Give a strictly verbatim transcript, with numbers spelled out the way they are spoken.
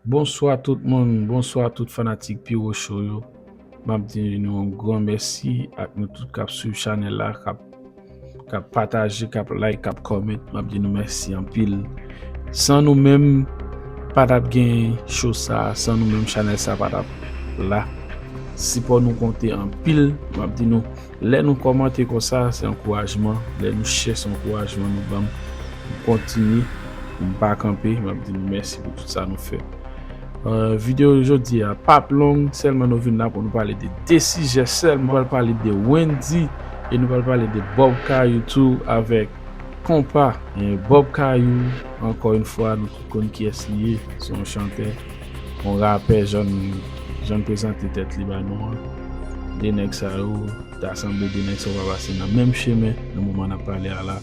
Bonswa tout moun, bonswa tout fanatik Piro Show yo. M ap di nou yon gran mèsi ak nou tout k ap swiv chanèl la, k ap k ap pataje, k ap like, k ap comment. M ap di nou mèsi anpil. San nou menm, pa t ap gen show sa, san nou menm chanèl sa pa t ap la. Sipò nou konte anpil. M ap di nou, lè nou kòmante konsa, se ankourajman. Lè nou share, se ankourajman nou ban m pou kontinye, pou m pa kanpe. M ap di nou mèsi pou tout sa nou fè. Uh, videyo jodi a p ap long, sèlman nou vin la pou nou pale de de sijè sèlman. Nou pral pale de Wendyy e nou pral pale de Bob Kayou tou avèk Konpa. E Bob Kayou, ankò yon fwa, nou tout konn kiyès li ye. Se yon chantè, yon rapè, jan l prezante tèt li ba nou an. De nèg sa yo, ta sanble de nèg sa yo pa pase nan menm chemen nan moman n ap pale a la.